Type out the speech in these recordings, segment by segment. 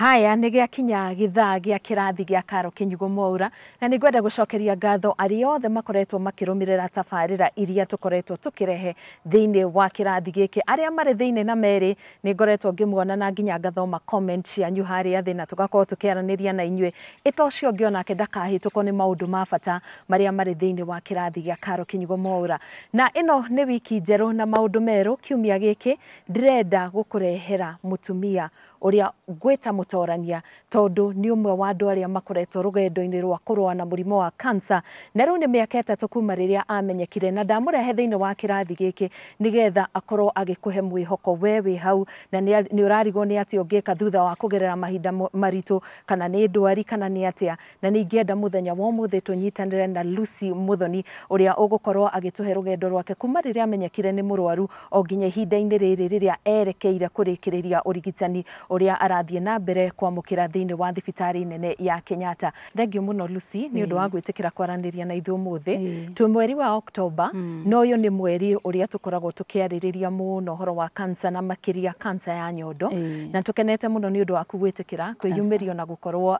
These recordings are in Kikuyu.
Haya, nĩ gĩakinya gĩthaa gĩa kĩrathi gĩa Karo Kĩnyugo Mwaura, na nĩ ngwenda gũcokeria ngatho arĩa othe makoretwo makĩrũmĩrĩra tabarĩra iria tũkoretwo tũkĩrehe thĩinĩ wa kĩrathi gĩkĩ. Arĩa marĩ thĩinĩ na merĩ nĩ ngoretwo ngĩmuona na nginya ngathoma comment cianyu harĩa thĩ, na tũgakorwo tũkĩaranĩria na inyuĩ. Ĩta ũcio ũngĩ onake ndakahĩtũkwo nĩ maũndũ ma bata marĩa marĩ thĩinĩ wa kĩrathi gĩa Karo Kĩnyugo Mwaura. Na ĩno nĩ wiki njerũ na maũndũ merũ. Kiumia gĩkĩ ndĩrenda gũkũrehera mũtumia ũrĩa ngwĩta mũtorania, tondũ nĩ ũmwe wa andũ arĩa makoretwo rũgendo-inĩ rwa kũrũa na mũrimũ wa cancer, na rĩu nĩ mĩaka 3 kuma rĩrĩa amenyekire, na ndamũrehe thĩinĩ wa kĩrathi gĩkĩ nĩgetha akorwo agĩkũhe mwĩhoko we wĩ hau na nĩ ũrarigwo nĩ atĩa ũngĩka thutha wa kũgerera mahinda maritũ, kana nĩ ndwari kana nĩ atĩa. Na nĩ ingĩenda mũthenya wa ũmũthĩ tũnyitanĩre na Lucy Muthoni, ũrĩa ũgũkorwo agĩtũhe rũgendo rwake kuma rĩrĩa amenyekire nĩ mũrwaru o nginya ihinda-inĩ rĩrĩ rĩrĩa erekeire kũrĩkĩrĩria ũrigitani ũrĩa arathiĩ na mbere kwamũkĩra thĩinĩ wa thibitarĩ nene ya Kenyatta. Thengiũ mũno Lucy nĩ ũndũ wa gwĩtĩkĩra kwaranĩria na ithuĩ ũmũthĩ. Twĩ mweri wa Oktoba, na ũyũ nĩ mweri ũrĩa tũkoragwo tũkĩarĩrĩria mũno ũhoro wa cancer, na makĩria cancer ya nyondo, na tũkenete mũno nĩ ũndũ waku gwĩtĩkĩra kwĩyumĩria na gũkorwo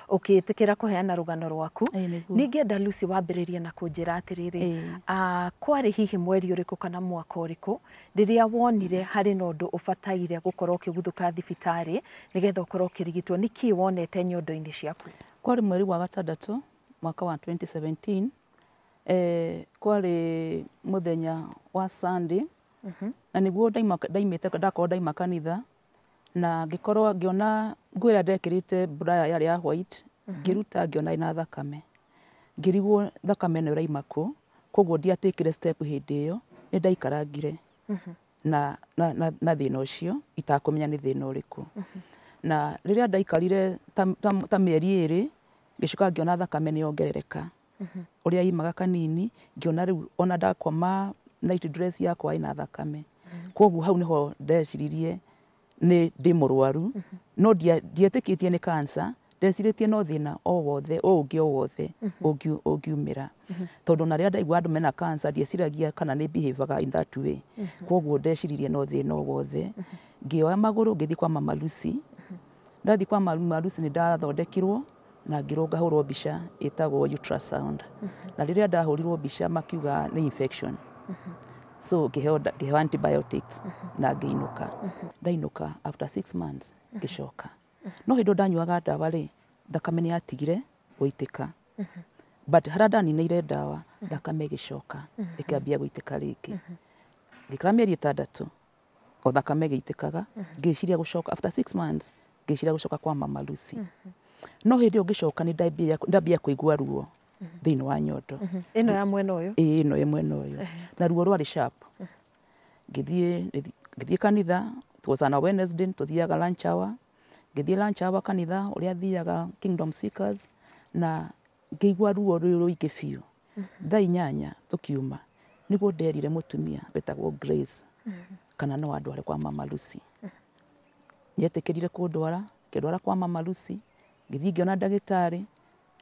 ũkĩĩtĩkĩra kũheana rũgano rwaku. Ningĩenda Lucy wambĩrĩrie na kũnjĩra atĩrĩrĩ, kwarĩ hihi mweri ũrĩkũ kana mwaka ũrĩkũ rĩrĩa wonire harĩ na ũndũ ũbataire gũkorwo ũkĩguthũka thibitarĩ nĩgetha ũkorwo ũkĩrigitwo? Nĩkĩ wonete nyondo-inĩ ciaku? Kwarĩ mweri wa gatandatũ mwaka wa 2017, kwarĩ mũthenya wa Sunday, na nĩguo ndaimĩte, ndakorwo ndaima kanitha, na ngĩkorwo ngĩona nguo ĩrĩa ndekĩrĩte bra yarĩ ya white, ngĩruta ngĩona ĩna thakame, ngĩrigwo thakame ĩno ĩraima kũ. Koguo ndiatĩkire step hĩndĩ ĩyo, nĩ ndaikarangire na thĩna ũcio itakũmenya nĩ thĩna ũrĩkũ. Na rĩrĩa ndaikarire ta mĩeri 2, ngĩcoka ngĩona thakame nĩ yongerereka, ũrĩa imaga kanini, ngĩona rĩu ona ndakoma night dress yakwa ĩna thakame. Koguo hau nĩho ndeciririe nĩ ndĩ mũrwaru, no ndietĩkĩtie nĩ cancer, ndecirĩtie no thĩna o wothe o ũngĩ o wothe ũngiumĩra, tondũ na rĩrĩa ndaigua andũ mena cancer ndieciragia kana nĩ behavior in that way. Koguo ndeciririe no thĩna o wothe. Ngĩoya magũrũ ngĩthiĩ kwa Mama Lucy. Ndathiĩ kwa Mama Lucy nĩ ndathondekirwo na ngĩrwo ngahũrwo mbica ĩtagwo ultrasound, na rĩrĩa ndahũrirwo mbica makiuga nĩ infection, so ngĩheo antibiotics na ngĩinũka. Ndainũka, after 6 months ngĩcoka, no hĩndĩ ĩyo ndanyuaga ndawa rĩ, thakame nĩ yatigire gũitĩka, but harĩa ndaninĩire ndawa thakame ĩgĩcoka ĩkĩambia gũitĩka rĩngĩ. Ngĩikara mĩeri 6 o thakame ĩgĩitĩkaga. Ngĩciria gũcoka after 6 months, ngĩciria gũcoka kwa Mama Lucy, no hĩndĩ ĩyo ngĩcoka nĩ ndambia kũigua ruo thĩinĩ wa nyondo. Ĩno ya mwena ũyũ? Ĩĩ, ĩno ĩ mwena ũyũ, na ruo rwarĩ sharp. Ngĩthiĩ kanitha, it was on a Wednesday, tũthiaga lunch hour. Ngĩthiĩ lunch hour kanitha ũrĩa thiaga Kingdom Seekers, na ngĩigua ruo rũrĩ rũingĩ biũ. Thaa 8 tũkiuma nĩguo nderire mũtumia wetagwo Grace kana no andware kwa Mama Lucy. Nĩetĩkĩrire kũndwara, ngĩndwara kwa Mama Lucy, ngĩthiĩ ngĩona ndagĩtarĩ.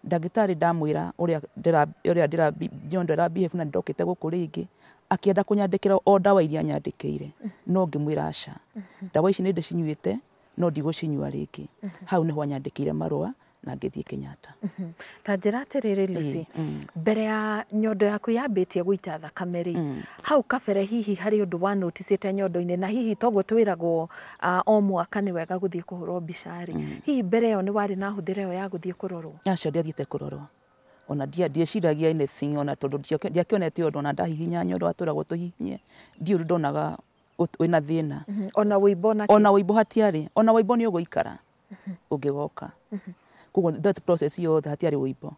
Ndagĩtarĩ ndamwĩra ũrĩa ndĩra nyondo ĩra behave na ndokĩte gũkũ rĩngĩ, akĩenda kũnyandĩkĩra o ndawa iria anyandĩkĩire, no ngĩmwĩra aca, ndawa ici nĩ ndĩcinyuĩte no ndigũcinyua rĩngĩ. Hau nĩho anyandĩkĩire marũa na ngĩthiĩ Kenyatta. Ta njĩra atĩrĩrĩ Lucy, mbere ya nyondo yaku yambĩtie gũita thakame rĩ, hau kabere hihi harĩ ũndũ wa noticĩte nyondo-inĩ? Na hihi toguo twĩragwo o mwaka nĩ wega gũthiĩ kũhũrwo mbica rĩ, hihi mbere ĩyo nĩ warĩ na hũthĩra ĩyo ya gũthiĩ kũrorwo? Acio ndiathiĩte kũrorwo, ona ndieciragia anything, ona tondũ ndiakĩonete ũndũ, ona ndahihinya nyondo atwĩragwo tũhihinye, ndiũru ndonaga wĩna thĩna. Ona wĩimbo na Ona wĩimbo hatiarĩ, ona wĩimbo nĩ ũgũikara ũngĩgoka. Koguo that process yothe hatiarĩ wĩimbo.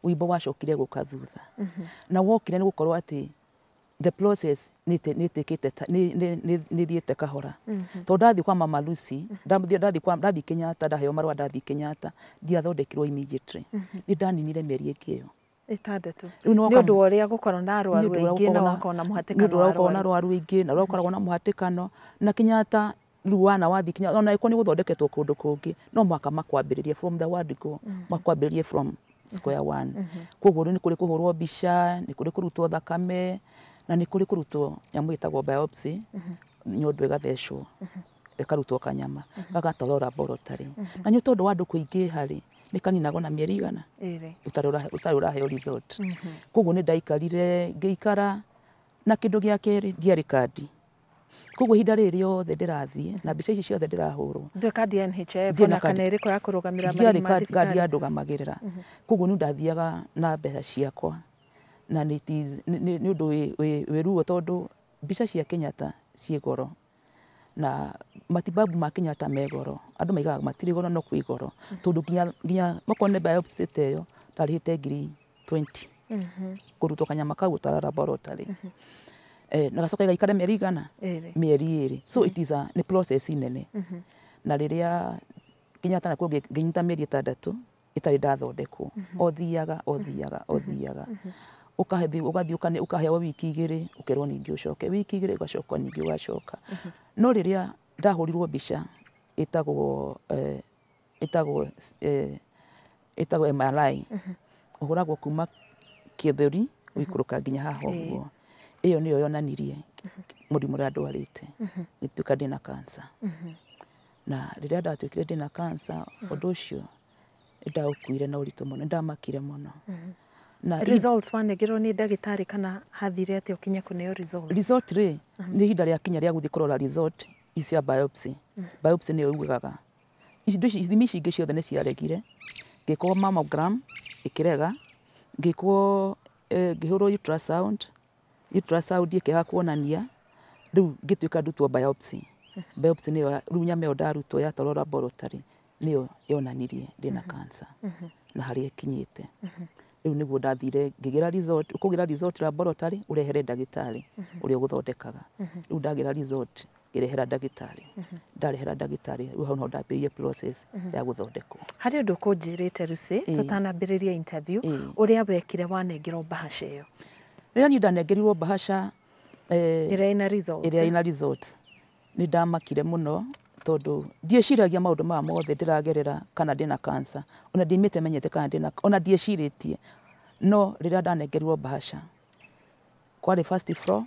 Wĩimbo wacokire gũka thutha, na wokire nĩ gũkorwo atĩ the process nĩ ĩtĩkĩte nĩ thiĩte kahora, tondũ ndathiĩ kwa Mama Lucy, ndathiĩ Kenyatta, ndaheo marũa ndathiĩ Kenyatta, ndiathondekirwo immediately, nĩ ndaninire mĩeri ĩngĩ ĩyo 6. Rĩu nĩ Nĩ ũndũ wa ũrĩa gũkorwo na arwaru nĩ ũndũ wa aingĩ na gũkorwo wakorwo na nĩ mũhatĩkano ũndũ wa wa gũkorwo na arwaru. Arwaru aingĩ na ũrĩa gũkoragwo na mũhatĩkano na Kenyatta. Rĩu wana wathiĩ Kenyatta, ona ĩkorwo nĩ gũthondeketwo kũndũ kũngĩ, no mũhaka makwambĩrĩrie from the word go, makwambĩrĩrie from square one. Koguo rĩu nĩ kũrĩ kũhũrwo mbica, nĩ kũrĩ kũrutwo thakame, na nĩ kũrĩ kũrutwo nyamũ ĩtagwo biopsy, nyondo ĩgathecwo. Karutwo kanyama gagatwarwo laboratory na nĩ tondũ wa andũ kũingĩha rĩ, nĩ kaninagwo na mĩeri igana 2. Ũtarĩ ũraheo result. Koguo nĩ ndaikarire ngĩikara na kĩndũ gĩa kerĩ ndiarĩ kandi, koguo ihinda rĩrĩ rĩothe ndĩrathiĩ na mbica ici ciothe ndĩrahũrwo. Ndũrĩ kandi ya NHIF Ndirĩ na ona kana kandi. ĩrĩkũ ya kũrũgamĩrĩra Ndiarĩ marĩhi ma kandi thibitarĩ? Ya ndũgamagĩrĩra, koguo nĩ ndathiaga na mbeca ciakwa na nĩ it is- nĩ nĩ ũndũ wĩ ruo tondũ mbica cia Kenyatta ciĩ goro na matibabu ma Kenyatta me goro. Andũ maigaga matirĩ goro, no kwĩ goro tondũ nginya okorwo nĩ biopsy ta ĩyo ndarĩhĩte 20,000 kũrutwo kanyama kau gũtwara laboratory, na gacoka gaikare mĩeri igana? 2. Mĩeri 2. So it is a nĩ process nene na rĩrĩa Kenyatta nakuo ngĩnyita mĩeri 6 ĩtarĩ ndathondekwo, o thiaga o thiaga o thiaga, ũkathiĩ ũgathiĩ ũkaheo wiki 2, ũkerwo ningĩ ũcoke wiki 2, ũgacoka ningĩ ũgacoka. No rĩrĩa ndahũrirwo mbica ĩtagwo MRI, ũhũragwo kuma kĩthũri ũikũrũka nginya haha ũguo, ĩyo nĩyo yonanirie mũrimũ ũrĩa ndwarĩte, gĩtuĩka ndĩna cancer. Na rĩrĩa ndatuĩkire ndĩna cancer, ũndũ ũcio nĩndaũkuire na ũritũ mũno, nĩndamakire mũno na Results wanengerwo nĩ ndagĩtarĩ kana hathire atĩa ũkinye kũneo results? Result rĩ, nĩ ihinda rĩa kinya rĩa gũthiĩ kũrora result ici cia biopsy. Biopsy nĩyo yugaga ici indo ici. Ithimi ici ingĩ ciothe nĩ ciaregire. Ngĩkwo mammogram ĩkĩrega, ngĩkwo ngĩhũrwo ultrasound, ultrasound ĩkĩaga kuonania. Rĩu ngĩtuĩka ndutwo biopsy. Biopsy nĩyo rĩu nyama ĩyo ndarutwo yatwarwo laboratory nĩyo yonanirie ndĩna cancer na harĩa ĩkinyĩte. Rĩu nĩguo ndathire ngĩgĩra result. Ũkũgĩra result laboratory ũrehere ndagĩtarĩ ũrĩa ũgũthondekaga. Rĩu ndagĩra result ngĩrehera ndagĩtarĩ, ndarehera ndagĩtarĩ, rĩu hau no ndambĩrĩirie process ya gũthondekwo. Harĩ ũndũ ũkũnjĩrĩte, Lucy, tũtanambĩrĩria interview, ũrĩa wekire wanengerwo mbahaca ĩyo. Rĩrĩa niĩ ndanengerirwo mbahaca ĩrĩa ĩna results, ĩrĩa ĩna result, nĩ ndamakire mũno tondũ ndieciragia maũndũ maya mothe ndĩragerera kana ndĩna cancer, ona ndiimĩte menyete kana ndĩna, ona ndiecirĩtie. No rĩrĩa ndanengerirwo mbahaca kwarĩ first floor,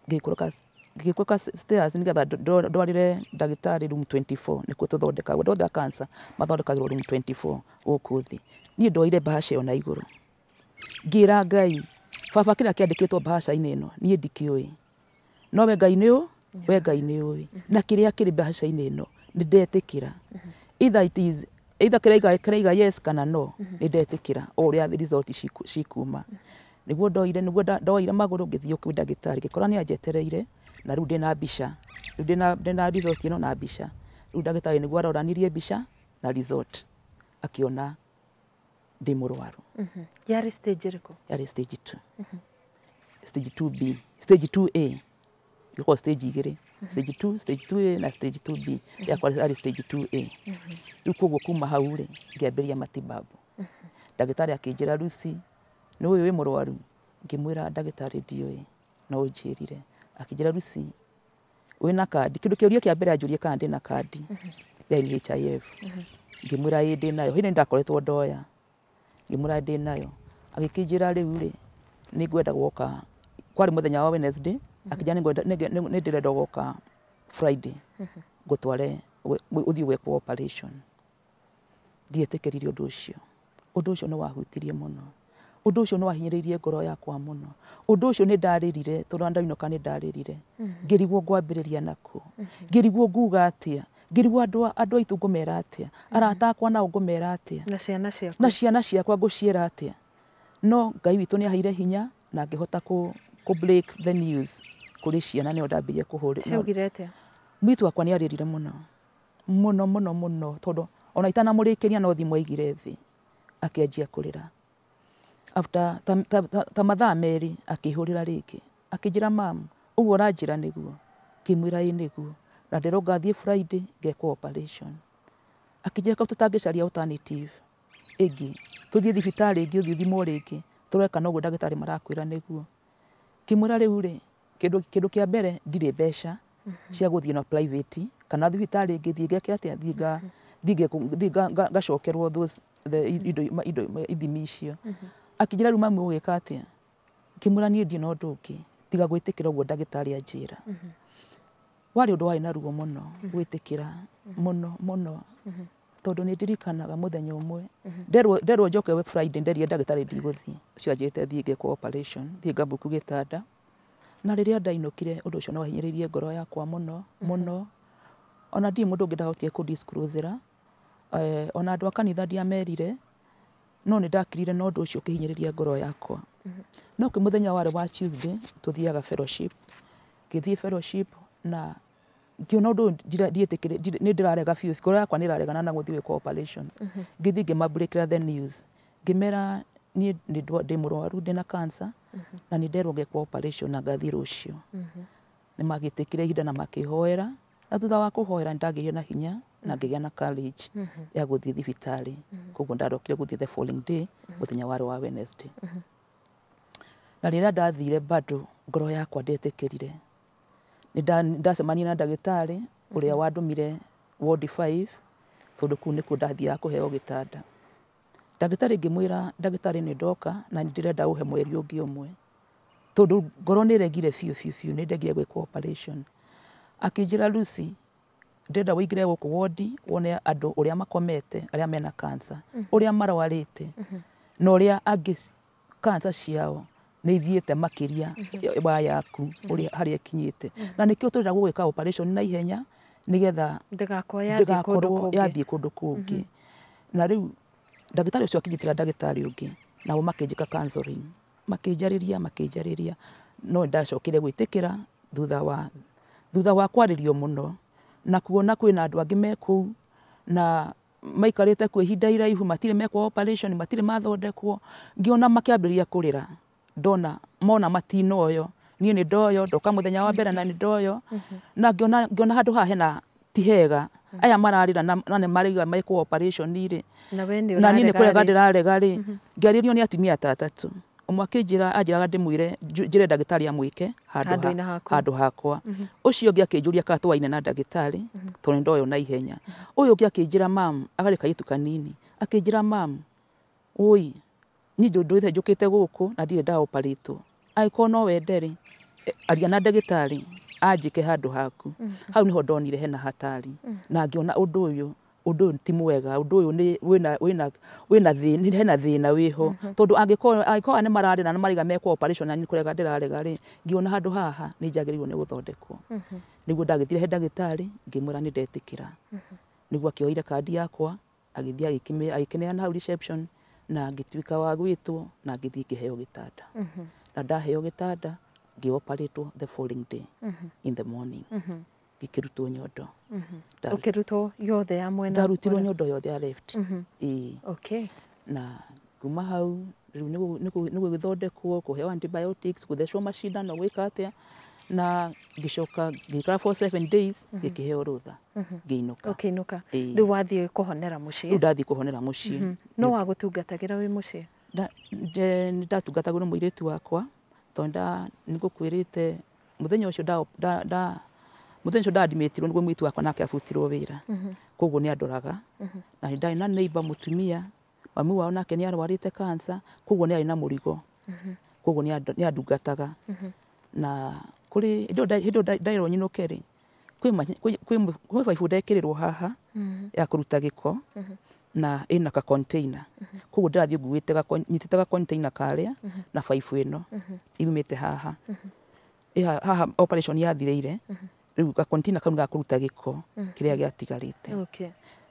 ngĩikũrũka ngĩikũrũka stairs nĩgetha ndwarĩre ndagĩtarĩ room 24, nĩkuo tũthondekagwo. Andũ othe a cancer mathondekagĩrwo room 24 gũkũ thĩ. Niĩ ndoire mbahaca ĩyo na igũrũ, ngĩra Ngai, "Baba, kĩrĩa kĩandĩkĩtwo mbahaca-inĩ ĩno niĩ ndikĩũĩ, no we Ngai nĩ ũ we Ngai nĩ ũĩ, na kĩrĩa kĩrĩ mbahaca-inĩ ĩno nĩ ndetĩkĩra, either it is either kĩraiga yes kana no, nĩ ndetĩkĩra o ũrĩa result cikuma." Nĩguo ndoire, nĩguo ndoire magũrũ ngĩthiĩ kwĩ ndagĩtarĩ, ngĩkora nĩ anjetereire na rĩu ndĩna mbica, rĩu ndĩna result ĩno na mbica. Rĩu ndagĩtarĩ nĩguo aroranirie mbica na result akĩona ndĩ mũrwaru. Yarĩ stage ĩrĩkũ? Yarĩ stage 2, stage 2B, stage 2A. Gĩkoragwo stage igĩrĩ, stage 2, stage 2A na stage 2B. Yakwa yarĩ stage 2A. Rĩu koguo kuma hau rĩ, ngĩambĩrĩria matibabu. Ndagĩtarĩ akĩnjĩra, "Lucy, nĩ ũyũ wĩ mũrwaru?" Ngĩmwĩra, "Ndagĩtarĩ, ndiũĩ, no ũnjĩrire." Akĩnjĩra, "Lucy, wĩna kandi?" Kĩndũ kĩũria kĩa mbere anjũrie kana ndĩna kandi ya NHIF. Ngĩmwĩra ĩĩ, ndĩnayo. Hĩndĩ nĩndakoretwo ndoya. Ngĩmwĩra ndĩnayo. Agĩkĩnjĩra rĩu rĩ, nĩ ngwenda gwoka. Kwarĩ mũthenya wa Wednesday. Akĩnjĩra nĩ ndĩrenda gwoka Friday ngũtware ũthiĩ gwĩkwo operation. Ndietĩkĩrire ũndũ ũcio. Ũndũ ũcio nĩ wahutirie mũno, ũndũ ũcio nĩ wahinyĩrĩirie ngoro yakwa mũno. Ũndũ ũcio nĩ ndarĩrire tondũ ndainũka nĩ ndarĩrire, ngĩrigwo ngwambĩrĩria nakũ, ngĩrigwo nguga atĩa, ngĩrigwo andũ aitũ ngũmera atĩa, arata akwa nao ngũmera atĩa, na ciana ciaku, na ciana ciakwa ngũciĩra atĩa. No Ngai witũ nĩ aheire hinya na ngĩhota kũ break the news kũrĩ ciana. Nĩo ndambĩrĩrie kũhũrĩ. Ciaugire atĩa? Mũirĩtu wakwa nĩ arĩrire mũno mũno mũno mũno tondũ ona itanamũrĩkĩria no thimũ aigire thĩ akĩanjia kũrĩra. After ta mathaa 2 akĩhũrĩra rĩngĩ akĩnjĩra, "Mam, ũguo ũranjĩra nĩguo?" Ngĩmwĩra, "Ĩ nĩguo, na ndĩrwo ngathiĩ Friday ngekwo operation." Akĩnjĩra, "Kau tũtangĩcaria alternative ĩngĩ, tũthiĩ thibitarĩ ĩngĩ, ũthiĩ ũthimwo rĩngĩ, tũrore kana ũguo ndagĩtarĩ marakwĩra nĩguo?" Ngĩmwĩra, "Rĩu rĩ, kĩndũ kĩa mbere ndirĩ mbeca cia gũthiĩ na private kana thibitarĩ ĩngĩ, thiĩ ngeke atĩa, thiĩ ngacokerwo those the indo ithimi icio." Akĩnjĩra, "Rĩu mami, ũgwĩka atĩa?" Ngĩmwĩra, "Niĩ ndirĩ na ũndũ ũngĩ tiga gwĩtĩkĩra ũguo ndagĩtarĩ anjĩra." Warĩ ũndũ warĩ na ruo mũno gwĩtĩkĩra mũno mũno, tondũ nĩ ndirikanaga mũthenya ũmwe nderwo njoke Friday, nderire ndagĩtarĩ ndigũthiĩ, ũcio anjĩrĩte thiĩ ngekwo operation, thiĩ ngambuku gĩtanda. Na rĩrĩa ndainũkire, ũndũ ũcio nĩ wahinyĩrĩirie ngoro yakwa mũno mũno. Ona ndirĩ mũndũ ũngĩ ndahotire kũ disclose-ĩra, ona andũ a kanitha ndiamerire, no nĩ ndakirire na ũndũ ũcio ũkĩhinyĩrĩria ngoro yakwa. No kwĩ mũthenya warĩ wa Tuesday tũthiaga fellowship, ngĩthiĩ fellowship na ngĩona ũndũ ũyũ ndiĩtĩkĩrĩ, nĩ ndĩrarega biũ, ngoro yakwa nĩ ĩraregana na gũthiĩ gwĩkwo operation. Ngĩthiĩ ngĩmabreakĩra the news, ngĩmera niĩ ndĩ mũrwaru, ndĩna cancer, na nĩ nderwo ngekwo operation na ngathiĩ rũciũ. Nĩ magĩtĩkire ihinda na makĩhoera, na thutha wa kũhoera nĩ ndagĩire na hinya na ngĩgĩa na courage ya gũthiĩ thibitarĩ. Koguo ndarokire gũthiĩ the following day, mũthenya warĩ wa Wednesday. Na rĩrĩa ndathire bado ngoro yakwa ndetĩkĩrire. Nĩ ndacemania na ndagĩtarĩ ũrĩa wandũmire ward 5, tondũ kũu nĩkuo ndathiaga kũheo gĩtanda. Ndagĩtarĩ ngĩmwĩra, ndagĩtarĩ nĩ ndoka na nĩ ndĩrenda ũhe mweri ũngĩ ũmwe, tondũ ngoro nĩ ĩregire biũ biũ biũ, nĩ ndegire gwĩkwo operation. Akĩnjĩra, Lucy, ndĩrenda ũingĩre gũkũ wodi wone andũ ũrĩa makomete, arĩa mena cancer, ũrĩa marwarĩte, na ũrĩa angĩ cancer ciao nĩ ithiĩte makĩria wa yaku ũrĩa harĩa ĩkinyĩte, na nĩkĩo tũrenda gũgwĩka operation na ihenya nĩgetha ndĩgakorwo yathiĩ kũndũ ndĩgakorwo kũngĩ. Yathiĩ kũndũ kũngĩ. Na rĩu ndagĩtarĩ ũcio akĩnjĩtĩra ndagĩtarĩ ũngĩ, nao makĩnjĩka counseling, makĩnjarĩria makĩnjarĩria, no ndacokire gwĩtĩkĩra thutha wa kwarĩrio mũno na kuona kwĩna andũ angĩ me kũu na maikarĩte kuo ihinda iraihu, matirĩ mekwo operation, matirĩ mathondekwo. Ngĩona makĩambĩrĩria kũrĩra, ndona mona matinoyo, niĩ nĩ ndoyo, ndoka mũthenya wa mbere na nĩ ndoyo, na ngĩona handũ haha hena ti hega, aya mararĩra na nĩ marauga mekwo operation rĩ, na we nĩ na niĩ nĩ ũrarega kũrega rĩ. Ndĩrarega rĩ, ngĩarĩrio nĩ atumia ta atatũ. Ũmwe akĩnjĩra, anjĩraga ndĩmwĩre njĩre ndagĩtarĩ amwĩke handũ Handũ-inĩ haku. Handũ hakwa. Ũcio ũngĩ akĩnjũria kana twaine na ndagĩtarĩ, tondũ nĩ ndoyo na ihenya. Ũyũ ũngĩ akĩnjĩra mam, agarĩ kairĩtu kanini, akĩnjĩra, mam, ũi niĩ ndũĩte njũkĩte gũkũ na ndirĩ ndaoparĩtwo, angĩkorwo no wende rĩ, aria na ndagĩtarĩ anjĩke handũ haku. Hau nĩho ndonire hena hatari na ngĩona ũndũ ũyũ ti mwega, ũndũ ũyũ nĩ wĩna thĩna, hena thĩna wĩho, tondũ angĩkorwo nĩ mararĩra na maraiga mekwo operation na niĩ kũrega ndĩrarega rĩ, ngĩona handũ haha nĩ njagĩrĩirwo nĩ gũthondekwo. Nĩguo ndagĩthire he ndagĩtarĩ, ngĩmwĩra nĩ ndetĩkĩra. Nĩguo akĩoire kandi yakwa, agĩthiĩ agĩkĩneana hau reception, na ngĩtuĩka wa gwĩtwo na ngĩthiĩ ngĩheo gĩtanda. Na ndaheo gĩtanda ngĩoparĩtwo the following day in the morning, ngĩkĩrutwo nyondo. Ũkĩrutwo yothe ya mwena Ndarutirwo ũrĩa? Nyondo yothe ya left, ĩĩ. Na kuma hau rĩu nĩ gũgĩthondekwo, kũheo antibiotics, gũthecwo macindano, gwĩka atĩa, na ngĩcoka ngĩikara for 7 days, ngĩkĩheo rũtha, ngĩinũka. Ũkĩinũka. Ĩĩ. Rĩu wathiĩ kũhonera mũciĩ? Rĩu ndathiĩ kũhonera mũciĩ. No wagũtungatagĩra wĩ mũciĩ? Nĩ ndatungatagwo nĩ mũirĩtu wakwa, tondũ nĩ ngũkwĩrĩte mũthenya ũcio ndadimĩtirwo nĩguo mũirĩtu wakwa nake abutirwo wĩra, koguo nĩ andoraga. Na nĩ ndarĩ na neighbor mũtumia, mami wao nake nĩ arwarĩte cancer, koguo nĩ arĩ na mũrigo, koguo nĩ andungataga. Na kũrĩ hĩndĩ ĩyo nderwo nyinũke rĩ, kwĩ baibũ ndekĩrĩrwo haha ya kũruta gĩko na ĩna ka container, koguo ndĩrathiĩ nguĩte nyitĩte ga container karĩa na baibũ ĩno imĩte haha. Haha operation yathirĩire, rĩu ga container kau nĩ ga kũruta gĩko kĩrĩa gĩatigarĩte.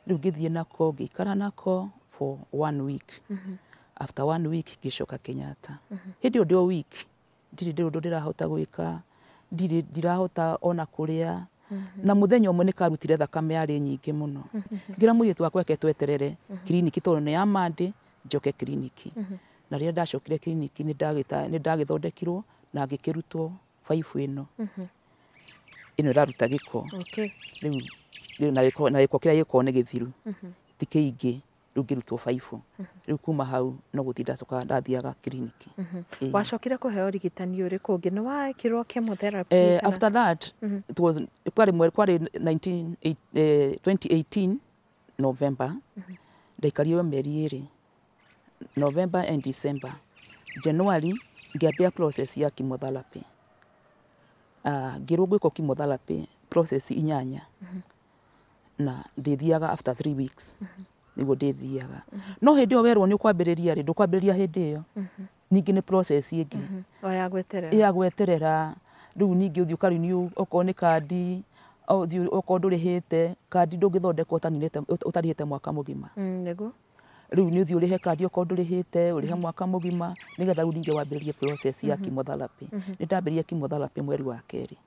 Rĩu ngĩthiĩ nako, ngĩikara nako for one week. After one week ngĩcoka Kenyatta. Hĩndĩ ĩyo ndĩ o week, ndirĩ ndĩ ũndũ ndĩrahota gwĩka, ndirĩ ndirahota ona kũrĩa. Na mũthenya ũmwe nĩ karutire thakame yarĩ nyingĩ mũno, ngĩra mũirĩtu wakwa eke tweterere kiriniki, tondũ nĩ ya Monday njoke kiriniki. Na rĩrĩa ndacokire kiriniki nĩ ndagĩthondekirwo na ngĩkĩrutwo baibũ ĩno ĩraruta gĩko. Rĩu na gĩko kĩrĩa gĩkoragwo nĩ gĩthiru, ti kĩingĩ. Rĩu ngĩrutwo baibũ, rĩu kuma hau no gũthiĩ ndacokaga ndathiaga kiriniki. Ĩĩ. Wacokire kũheo ũrigitani ũrĩkũ ũngĩ? Nĩ wekirwo chemotherapy kana? After that it was kwarĩ 19 2018 November, ndaikarire mĩeri ĩrĩ, November and December. January ngĩambia process ya chemotherapy. Ngĩrwo gwĩkwo chemotherapy. process inyanya na ndĩthiaga after 3 weeks nĩguo ndĩthiaga. No hĩndĩ ĩyo werwo nĩ ũkwambĩrĩria rĩ, ndũkwambĩrĩria hĩndĩ ĩyo. Ningĩ nĩ process ĩngĩ ya gweterera, ya gweterera. Rĩu ningĩ ũthiĩ ũka renew okorwo nĩ kandi, ũthiĩ okorwo ndũrĩhĩte kandi ndũngĩthondekwo ũtarĩhĩte mwaka mũgima. Nĩguo. Rĩu nĩ ũthiĩ ũrĩhe kandi okorwo ndũrĩhĩte, ũrĩhe mwaka mũgima nĩgetha rĩu ningĩ wambĩrĩrie process ya chemotherapy. Nĩ ndambĩrĩirie chemotherapy mweri wa kerĩ.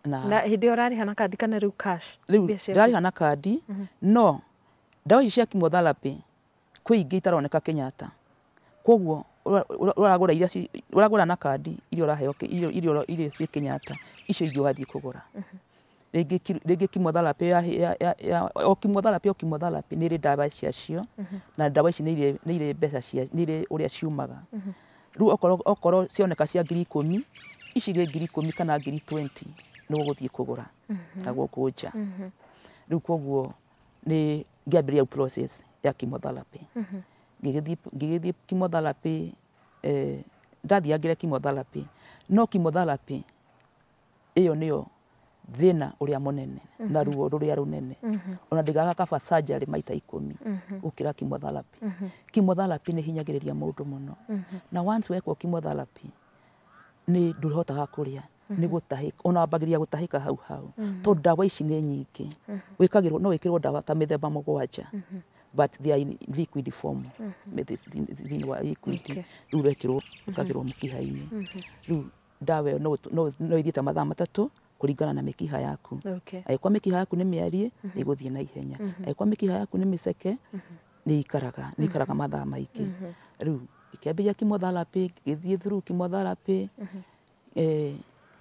Na hĩndĩ ĩyo ũrarĩha na kandi kana rĩu cash? Rĩu ndĩrarĩha na kandi, no ndawa ici cia chemotherapy kwĩ ingĩ itaroneka Kenyatta. Koguo ũragũra iria ũragũra na kandi iria ũraheo iria ciĩ Kenyatta, icio ingĩ ũgathiĩ kũgũra. Rĩngĩ chemotherapy ya o chemotherapy o chemotherapy nĩ ĩrĩ ndawa ciacio, na ndawa ici nĩ irĩ mbeca cia, nĩ irĩ ũrĩa ciumaga. Rĩu okorwo cioneka cia 10,000, ici irĩ 10,000 kana 20,000 nĩ ũgũthiĩ kũgũra na gũkũ nja. Rĩu koguo nĩ ngĩambĩrĩria process ya chemotherapy. Ngĩgĩthiĩ chemotherapy, ndathiangire chemotherapy, no chemotherapy ĩyo nĩyo thĩna ũrĩa mũnene na ruo rũrĩa rũnene. Ona ndĩgaga kaba surgery maita 10 gũkĩra chemotherapy. Chemotherapy nĩ hinyagĩrĩria mũndũ mũno. Na once wekwo chemotherapy nĩ ndũhotaga kũrĩa, nĩ gũtahĩka, ona wambagĩrĩria gũtahĩka hau hau, tondũ ndawa ici nĩ nyingĩ. Wĩkagĩrwo, no wĩkĩrwo ndawa ta mĩthemba 7, but they are in liquid form. Thĩinĩ wa liquid, rĩu wekĩrwo, wĩkagĩrwo mũkiha-inĩ. Rĩu ndawa ĩyo no ĩthiĩ ta mathaa 3 kũringana na mĩkiha yaku. Angĩkorwo mĩkiha yaku nĩ mĩarie, nĩ ĩgũthiĩ na ihenya. Angĩkorwo mĩkiha yaku nĩ mĩceke, nĩ ikaraga mathaa maingĩ. Rĩu ikĩambĩrĩria chemotherapy, ngĩgĩthiĩ through chemotherapy,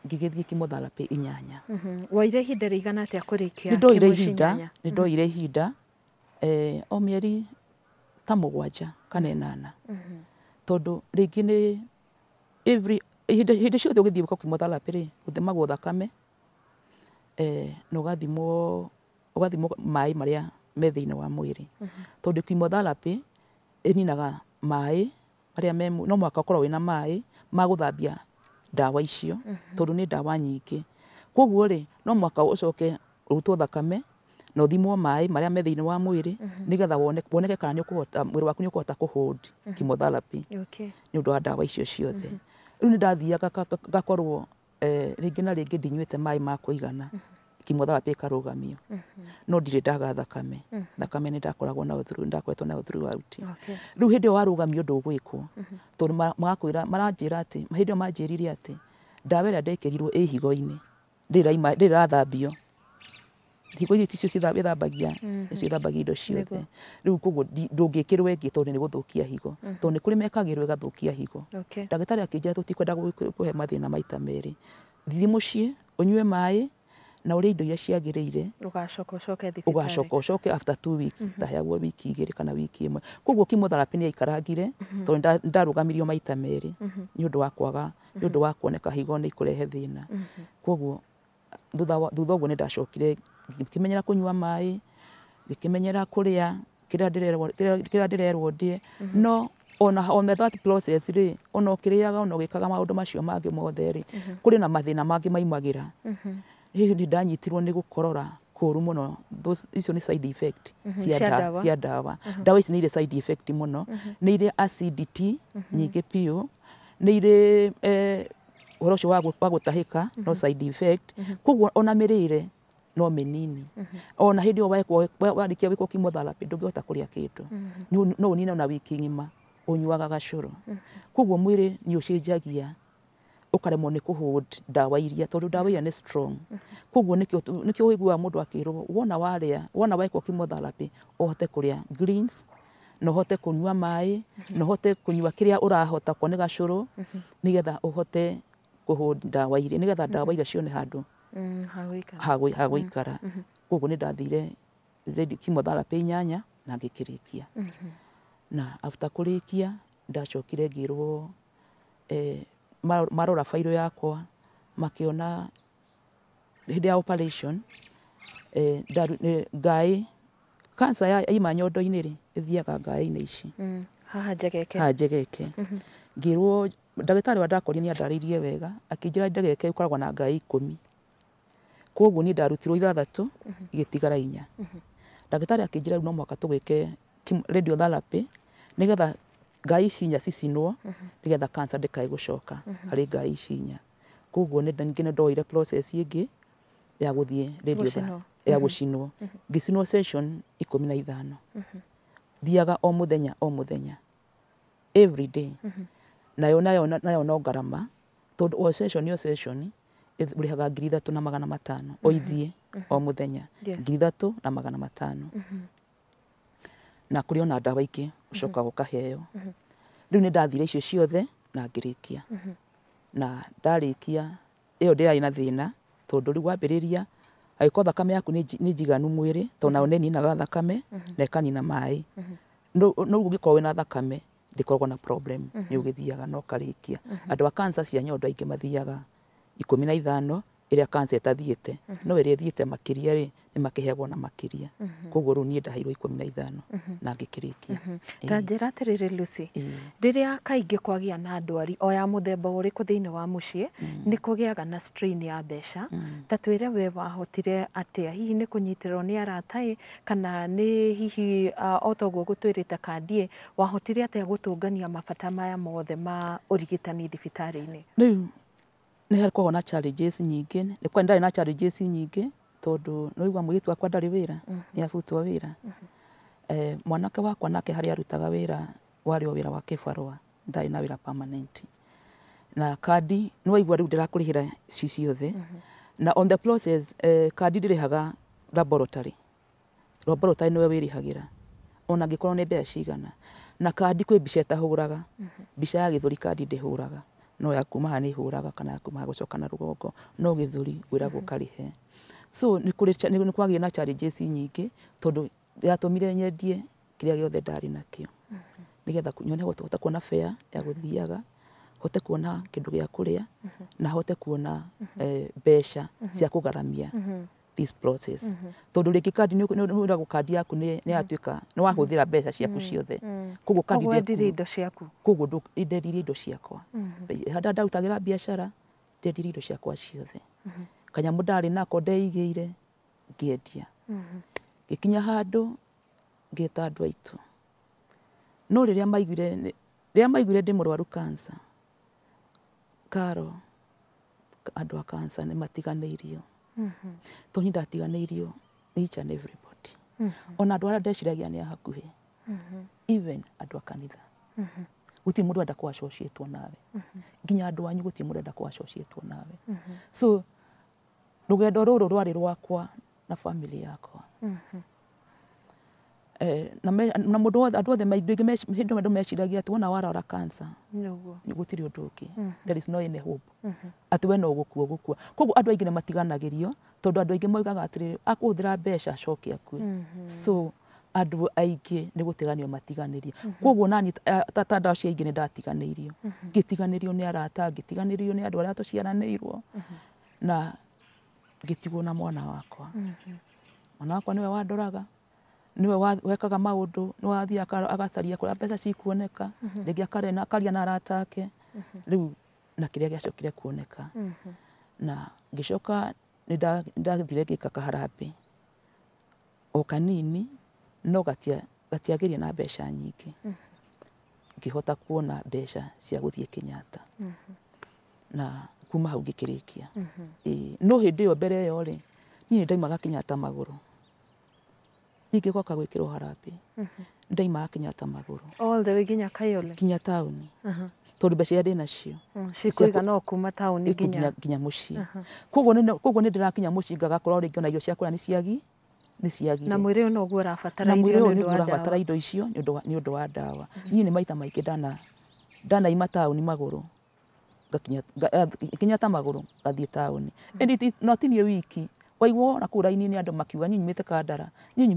ngĩgĩthiĩ chemotherapy 8. Woire ihinda rĩigana atĩa kũrĩkia? Nĩ ndoire ihinda o mĩeri ta 7 kana 8, tondũ rĩngĩ nĩ every hĩndĩ ciothe ũgĩthiĩ gwĩka chemotherapy rĩ, ũthimagwo thakame, na ũgathimwo maĩ marĩa me thĩinĩ wa mwĩrĩ. Tondũ chemotherapy ĩninaga maĩ marĩa me, no mũhaka ũkorwo wĩna maĩ ma gũthambia ndawa icio, tondũ nĩ ndawa nyingĩ. Koguo rĩ, no mũhaka ũcoke ũrutwo thakame na ũthimwo maĩ marĩa me thĩinĩ wa mwĩrĩ, nĩgetha woneke kana nĩ ũkũhota, mwĩrĩ waku nĩ ũkũhota kũhold chemotherapy nĩ ũndũ wa ndawa icio ciothe. Rĩu nĩ ndathiaga ngakorwo rĩngĩ na rĩngĩ ndinyuĩte maĩ ma kũigana, chemotherapy ĩkarũgamio. No ndirĩ ndaga thakame. Thakame nĩ ndakoragwo nayo through, ndakoretwo nayo throughout. Rĩu hĩndĩ ĩyo warũgamio ndũgwĩkwo, tondũ magakwĩra, maranjĩra atĩ hĩndĩ ĩyo manjĩrire atĩ ndawa ĩrĩa ndekĩrirwo ĩ higo-inĩ, ndĩrĩ ĩrathambio. Higo ici ticio ithambagia, nĩcio ithambagia indo ciothe. Rĩu koguo ndũngĩkĩrwo ĩngĩ tondũ nĩ gũthũkia higo. Tondũ nĩ kũrĩ mekagĩrwo ĩgathũkia higo. Ndagĩtarĩ akĩnjĩra tũtikwenda gũkũhe mathĩna maita merĩ. Thiĩ mũciĩ, ũnyue maĩ na ũrĩe indo iria ciagĩrĩire. Ũgacoka ũcoke thibitarĩ. Ũgacoka ũcoke after 2 weeks, ndaheagwo wiki 2 kana wiki 1. Koguo chemotherapy nĩ yaikarangire, tondũ ndarũgamirio maita merĩ nĩ ũndũ wa kwaga, nĩ ũndũ wa kuoneka higo nĩ ikũrehe thĩna. Koguo thutha ũguo nĩ ndacokire ngĩkĩmenyera kũnyua maĩ, ngĩkĩmenyera kũrĩa kĩrĩa ndĩrerwo ndĩe. No ona that process rĩ, ona ũkĩrĩaga ona ũgĩkaga maũndũ macio mangĩ mothe rĩ, kũrĩ na mathĩna mangĩ maimagĩra. Hihi nĩ ndanyitirwo nĩ gũkorora kũru mũno. Icio nĩ side effect cia ndawa. Ndawa ici nĩ irĩ side effect mũno, nĩ irĩ acidity nyingĩ biũ, nĩ irĩ ũhoro ũcio wa gũtahĩka, no side effect. Koguo ona mĩrĩre no mĩnini. Ona hĩndĩ ĩyo warĩkia gwĩkwo chemotherapy ndũngĩhota kũrĩa kĩndũ. No ũnine ona wiki ng'ima ũnyuaga gacũrũ. Koguo mwĩrĩ nĩ ũcenjagia, ũkaremwo nĩ kũhold ndawa iria, tondũ ndawa iria nĩ strong. Koguo nĩkĩo ũiguaga mũndũ akĩrwo wona warĩa, wona wekwo chemotherapy ũhote kũrĩa greens, na ũhote kũnyua maĩ, na ũhote kũnyua kĩrĩa ũrahota okorwo nĩ gacũrũ, nĩgetha ũhote kũhold ndawa iria, nĩgetha ndawa iria cione handũ ha gũikara. Koguo nĩ ndathire chemotherapy 8 na ngĩkĩrĩkia. Na after kũrĩkia ndacokire ngĩrwo marora failo yakwa makĩona hĩndĩ ya operation ngaĩ cancer ya ima nyondo-inĩ rĩ, ĩthiaga ngaĩ-inĩ ici. Haha njegeke. Haha njegeke. Ngĩrwo ndagĩtarĩ wa ndakorire nĩ andarĩirie wega, akĩnjĩra njegeke ĩkoragwo na ngaĩ 10. Koguo niĩ ndarutirwo 6 igĩtigara 4. Ndagĩtarĩ akĩnjĩra rĩu no mũhaka tũgwĩke radiotherapy nĩgetha ngai ici 4 cicinwo nĩgetha cancer ndĩkae gũcoka harĩ ngai ici 4. Koguo ningĩ nĩ ndoire process ĩngĩ ya gũthiĩ radiotherapy ya gũcinwo. Ngĩcinwo session 15. Thiaga o mũthenya o mũthenya every day. Nayo nayo nayo no ngarama tondũ o session o session ũrĩhaga 3,500 o ithiĩ o mũthenya 3,500. Na kũrĩ ona ndawa ingĩ ũcokaga ũkaheo. Rĩu nĩ ndathire icio ciothe na ngĩrĩkia. Na ndarĩkia ĩyo ndĩrarĩ na thĩna tondũ rĩu wambĩrĩria angĩkorwo thakame yaku nĩ njiganu mwĩrĩ tondũ nayo nĩ ĩninaga thakame na ĩkanina maĩ. No ũngĩkorwo wĩna thakame ndĩkoragwo na problem nĩ ũgĩthiaga na ũkarĩkia. Andũ a cancer cia nyondo aingĩ mathiaga 15 ĩrĩa cancer ĩtathiĩte no ĩrĩa ĩthiĩte makĩria rĩ nĩ makĩheagwo na makĩria. Koguo rĩu niĩ ndaheirwo 15 na ngĩkĩrĩkia. Ta njĩra atĩrĩrĩ Lucy, rĩrĩa kaingĩ kwagĩa na ndwari o ya mũthemba ũrĩkũ thĩinĩ wa mũciĩ nĩ kũgĩaga na strain ya mbeca. Ta twĩre we wahotire atĩa, hihi nĩ kũnyitĩrĩrwo nĩ arata ĩ kana nĩ hihi o toguo gũtwĩrĩte kandi ĩ, wahotire atĩa gũtũngania mabata maya mothe ma ũrigitani thibitarĩ-inĩ? Rĩu nĩ hakoragwo na challenges nyingĩ, nĩ kwa ndarĩ na challenges nyingĩ tondũ nĩ waigua mũirĩtu wakwa ndarĩ wĩra, nĩ abutwo wĩra. Mwanake wakwa nake harĩa arutaga wĩra warĩ o wĩra wa kĩbarũa, ndarĩ na wĩra permanent. Na kandi nĩ waigua rĩu ndĩrakũrĩhĩra ci ciothe. Na on the process kandi ndĩrĩhaga laboratory. Laboratory nĩwe wĩrĩhagĩra ona angĩkorwo nĩ mbeca cigana. Na kandi kwĩ mbica ĩtahũraga, mbica ya gĩthũri kandi ndĩhũraga, no ya kuma haha nĩ ĩhũraga kana ya kuma haha gũcoka na rũgongo, no gĩthũri wĩragwo ũkarĩhe. So nĩ kwagĩire na challenges nyingĩ tondũ yatũmire nyendie kĩrĩa gĩothe ndarĩ nakĩo nĩgetha nyone hote kuona fare ya gũthiaga, hote kuona kĩndũ gĩa kũrĩa na hote kuona mbeca cia kũgaramia this process. Tondũ rĩngĩ kandi nĩ wĩragwo kandi yaku nĩ yatuĩka nĩ wahũthĩra mbeca ciaku ciothe. Koguo kandi wendirie indo ciaku. Koguo ndendirie indo ciakwa. Harĩa ndarutagĩra biacara ndendirie indo ciakwa ciothe. Kanyamũ ndarĩ nako ndeigĩire ngĩendia. Ngĩkinya handũ ngĩta andũ aitũ. No rĩrĩa maiguire ndĩ mũrwaru cancer, Karo, andũ a cancer nĩ matiganĩirio. Tondũ niĩ ndatiganĩirio nĩ each and everybody. Ona andũ arĩa ndeciragia nĩ a hakuhĩ, even andũ a kanitha. Gũtirĩ mũndũ ũrenda kũ associate nawe. Nginya andũ anyu gũtirĩ mũndũ ũrenda kũ associate nawe. So rũgendo rũrũ rwarĩ rwakwa na family yakwa. Na mũndũ wothe andũ othe hĩndĩ ĩmwe andũ meciragia atĩ wona warwara cancer gũtirĩ ũndũ ũngĩ. There is no any hope. Atĩ we no gũkua gũkua. Koguo andũ aingĩ nĩ matiganagĩrio tondũ andũ aingĩ moigaga atĩrĩrĩ akũhũthĩra mbeca acoke akue. So andũ aingĩ nĩ gũtiganio matiganĩrio. Koguo nani ta ndawa cia aingĩ nĩ ndatiganĩirio. Ngĩtiganĩrio nĩ arata, ngĩtiganĩrio nĩ andũ arĩa tũciaranĩirwo na ngĩtigwo na mwana wakwa. Mwana wakwa nĩwe wandoraga, nĩwe wekaga maũndũ, nĩwe wathiaga agacaria kũrĩa mbeca cikuoneka, rĩngĩ akaria na arata ake, rĩu na kĩrĩa gĩacokire kuoneka. Na ngĩcoka nĩ ndathire ngĩka kaharambĩ o kanini no gatiagĩria na mbeca nyingĩ. Ngĩhota kuona mbeca cia gũthiĩ Kenyatta. Na kuma hau ngĩkĩrĩkia. No hĩndĩ ĩyo mbere ĩyo rĩ, niĩ nĩ ndaimaga Kenyatta magũrũ. Ningĩ gwoka gwĩkĩrwo harambĩ, ndaimaga Kenyatta magũrũ. All the way nginya Kayole? Nginya taũni. Tondũ mbeca iria ndĩnacio cikũigana o kuma taũni nginya mũciĩ. Koguo nĩ ndĩrakinya mũciĩ ngagakorwo rĩngĩ ona irio cia kũrĩa nĩ ciagire. Na mwĩrĩ ũyũ noguo ũrabatara irio nĩ ũndũ wa ndawa. Indo icio nĩ ũndũ wa ndawa. Niĩ nĩ maita maingĩ ndanaima taũni magũrũ. Ngakinya Kenyatta magũrũ ngathiĩ taũni. No ti niĩ wiki. Waigua ona kũu raini-inĩ andũ makiuga niĩ nyumĩte Kandara, niĩ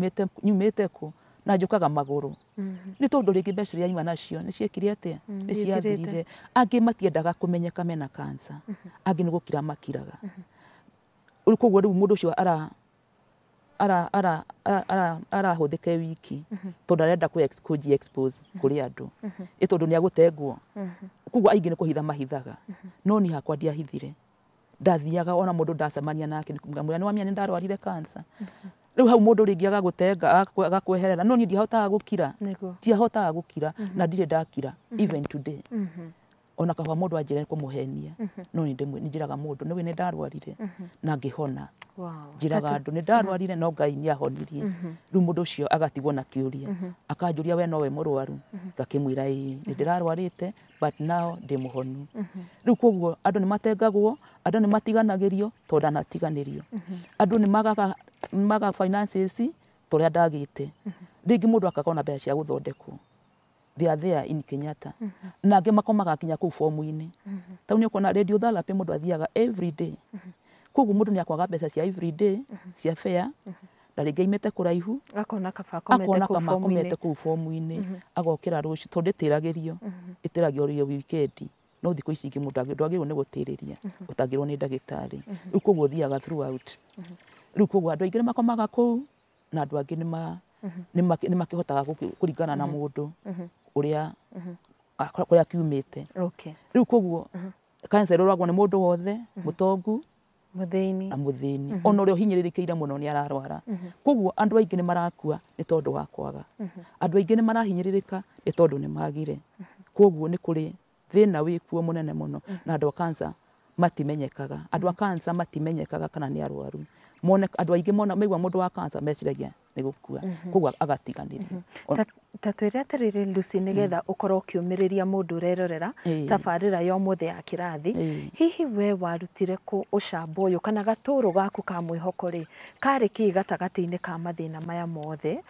nyumĩte kũ, na njũkaga magũrũ. Nĩ tondũ rĩngĩ mbeca iria nyuma nacio nĩ ciekire atĩa? Nĩ ciathirire. Angĩ matiendaga kũmenyeka mena cancer, angĩ nĩ gũkira makiraga. Koguo rĩu mũndũ ũcio arahũthĩka e wiki tondũ arenda kũji expose kũrĩ andũ ĩ tondũ nĩ agũtengwo. Koguo aingĩ nĩ kũhitha mahithaga, no niĩ hakwa ndiahithire. Ndathiaga ona mũndũ ndacemania nake ngamwĩra nĩ wamenya nĩ ndarwarire cancer. Rĩu hau mũndũ rĩngĩ agagũtenga agakweherera, no niĩ ndiahotaga gũkira. Ndiahotaga gũkira na ndirĩ ndakira even today. Ona kaba mũndũ anjĩre kũmũhenia, no nĩ njĩraga mũndũ nĩwe nĩ ndarwarire na ngĩhona. Njĩraga andũ nĩ ndarwarire no Ngai nĩ ahonirie. Rĩu mũndũ ũcio agatigwo na kĩũria, akanjũria we nowe mũrwaru, ngakĩmwĩra ĩĩ nĩ ndĩrarwarĩte but now ndĩ mũhonu. Rĩu koguo andũ nĩ matengagwo, andũ nĩ matiganagĩrio tondũ ndanatiganĩrio. Andũ nĩ magaga finances ta ũrĩa ndagĩte. Rĩngĩ mũndũ akaga ona mbeca cia gũthondekwo. They are there in Kenyatta. Na angĩ makomaga nginya kũu fomu-inĩ. Tau nĩ ũkuona radiotherapy mũndũ athiaga every day. Koguo mũndũ nĩ akwaga mbeca cia every day cia fare, na rĩngĩ aimĩte kũraihu, akona kaba akomete kũu fomu-inĩ, agokĩra rũciũ tondũ ndĩtĩragĩrio, ĩtĩragĩrio weekend. No thikũ ici ingĩ mũndũ ndwagĩrĩirwo nĩ gũtĩrĩria ũtangĩrwo nĩ ndagĩtarĩ. Rĩu koguo ũthiaga throughout. Rĩu koguo andũ aingĩ nĩ makomaga kũu na andũ angĩ nĩ makĩhotaga kũringana na mũndũ ũrĩa kũrĩa kiumĩte. Rĩu koguo cancer ĩroragwo nĩ mũndũ wothe, mũtongu mũthĩni na mũthĩni, ona ũrĩa ũhinyĩrĩrĩkĩire mũno nĩ ararwara. Koguo andũ aingĩ nĩ marakua nĩ tondũ wa kwaga. Andũ aingĩ nĩ marahinyĩrĩrĩka nĩ tondũ nĩ magire. Koguo nĩ kũrĩ thĩna wĩkuo mũnene mũno na andũ a cancer matimenyekaga. Andũ a cancer matimenyekaga kana nĩ arwaru. Mone andũ aingĩ mona maigua mũndũ wa cancer meciragia nĩ gũkua, koguo agatiganĩrio. Ta twĩre atĩrĩrĩ Lucy, nĩgetha ũkorwo ũkĩũmĩrĩria mũndũ ũrerorera tabarĩra ya ũmũthĩ ya kĩrathi, hihi we warutire kũ ũcamba ũyũ kana gatũrũ gaku ka mwĩhoko rĩ karĩ kĩ gatagatĩ-inĩ ka mathĩna maya mothe,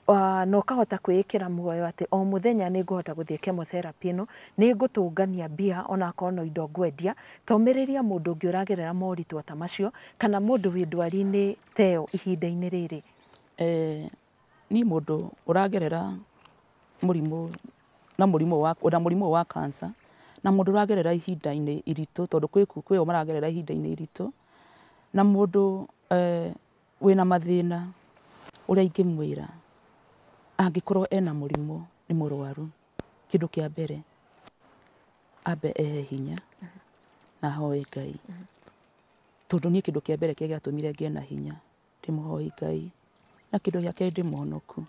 na ũkahota kwĩĩkĩra muoyo atĩ o mũthenya nĩ ngũhota gũthiĩ chemotherapy ĩno, nĩ ngũtũngania mbia onakorwo no indo ngwendia? Tomĩrĩria mũndũ ũngĩ ũragerera moritũ ta macio kana mũndũ wĩ ndwari-inĩ ta ĩyo ihinda-inĩ rĩrĩ. Niĩ mũndũ ũragerera mũrimũ na mũrimũ wa cancer na mũndũ ũragerera ihinda-inĩ iritũ, tondũ kwĩo maragerera ihinda-inĩ iritũ, na mũndũ wĩna mathĩna, ũrĩa ingĩmwĩra angĩkorwo ena mũrimũ nĩ mũrwaru, kĩndũ kĩa mbere ambe ehe hinya na ahoe Ngai. Tondũ niĩ kĩndũ kĩa mbere kĩrĩa gĩatũmire ngĩe na hinya ndĩmũhoe Ngai, na kĩndũ gĩa kerĩ ndĩmũhonoku.